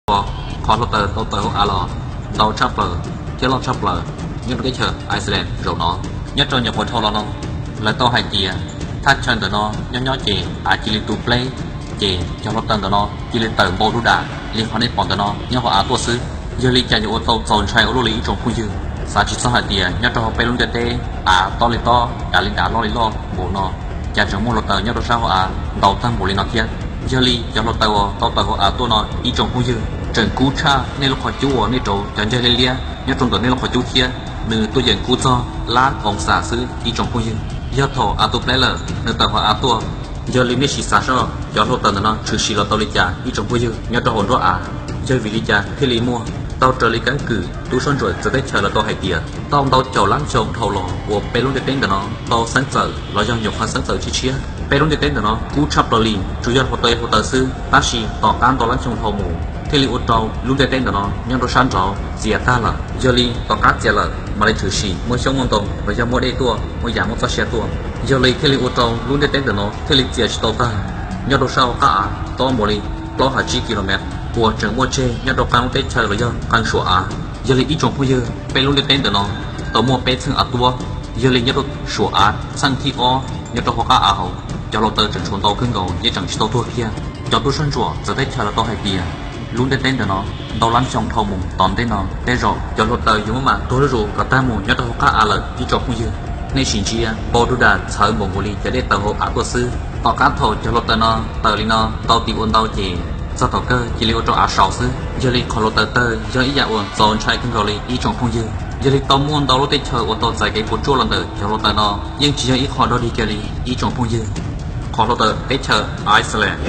Qhov hluav taws tau tawm hauv av los ntau tshaj plaws thiab loj tshaj plaws nyob rau teb chaws Iceland zaum no. Nyob rau nyuam qhuav dhau los no, lawv tau hais tias thaj chaw ntawm no nyob nyob ces av cia li tu pleb, ces cov hluav taws ntawm no cia li tawm npau du das li qhov nej pom ntawm no nyob hauv av tuaj xwb. Yog li cas yuav ua tau txaus ntshai ua luaj li ib tsoom phooj ywg. Xav tsis txog hais tias nyob rau hauv peb lub ntiaj teb av tob li tob, dav li dav, loj li loj npaum no, cas tseem muaj hluav taws nyob rau sab hauv av ntau tag npaum li no thiab. Yog li cov hluav taws uas tau tawm hauv av tuaj no ib tsoom phooj ywg, tseem kub tshaj nej lub qhov cub uas nej rauv cov ncaig liab liab nyob rau ntawm nej lub qhov cub thiab, nws tuaj yeem kub txog lab koos xam xwb ib tsoom phooj ywg. Yog thaum av tu pleb lawm nws tawm hauv av tuaj, yog li nej sim xav soj cov hluav taws ntawm no tshwm sim los tau li cas ib tsoom phooj ywg nyob rau hauv nruab av. Yog vim li cas thiaj li muaj? Tau raws li keeb kwm tub soj ntsuam txawv teb chaws lawv tau hais tias tau ntau caum lab xyoo dhau los uas peb lub ntiaj teb ntawm no tau xeeb txawm los yog nyuam qhuav xeeb txawm tshiab tshiab. Peb lub ntiaj teb ntawm no kub tshaj plaws li, tsuas yog hluav taws hluav taws xwb, tab sis tom qab ntau lab xyoo dhau mus thiaj li ua rau lub ntiaj teb ntawm no nyob rau sab nraud txias tag lawm. Yog li tom qab txias lawm mam li tshwm sim muaj xyoob muaj ntoo los yog muaj dej tuaj, muaj yam muaj txoj sia tuaj. Yog li thiaj li ua rau lub ntiaj teb ntawm no thiaj li txias tsis tau tag. Nyob rau sab hauv qab av tob npaum li plaub hais tsib ki lo mev uas tseem muaj tseg nyob rau qee lub teb chaws los yog qee suam av. Yog li ib tsoom phooj ywg, peb lub ntiaj teb ntawm no tau muaj peb txheej av tuab. Yog li nyob rau suam av txheej thib ob nyob rau hauv qab av hauv, cov hluav taws tseem tshuav ntau kawg nkaus yeej tseem tsis tau tuag kiag. Cov tub soj ntsuam txawv teb chaws lawv tau hais tias lub ntiaj teb ntawm no ntau lab xyoo dhau mus tom ntej no tej zaum cov hluav taws yuav muab mam tuag zuj zus kom tag mus nyob rau hauv qab av lawm ib tsoom phooj ywg. Nej sim ntsia npau du das txhawv npaum nkaus li cov dej tawm hauv av tuaj xwb. Tom qab thaum cov hluav taws no tawm li no ntau tim ua ntau ces txog thaum kawg cia li ua rau av saud xwb. Yog li qhov hluav taws tawg yog ib yam uas txaus ntshai kawg nkaus li ib tsoom phooj ywg. Yog li tau muaj ntau lub teb chaws uas tau txais kev puas tsuaj los ntawm cov hluav taws no yeej tsis yog ib qho dog dig kiag li ib tsoom phooj ywg. Qhov hluav taws teb chaws Iceland.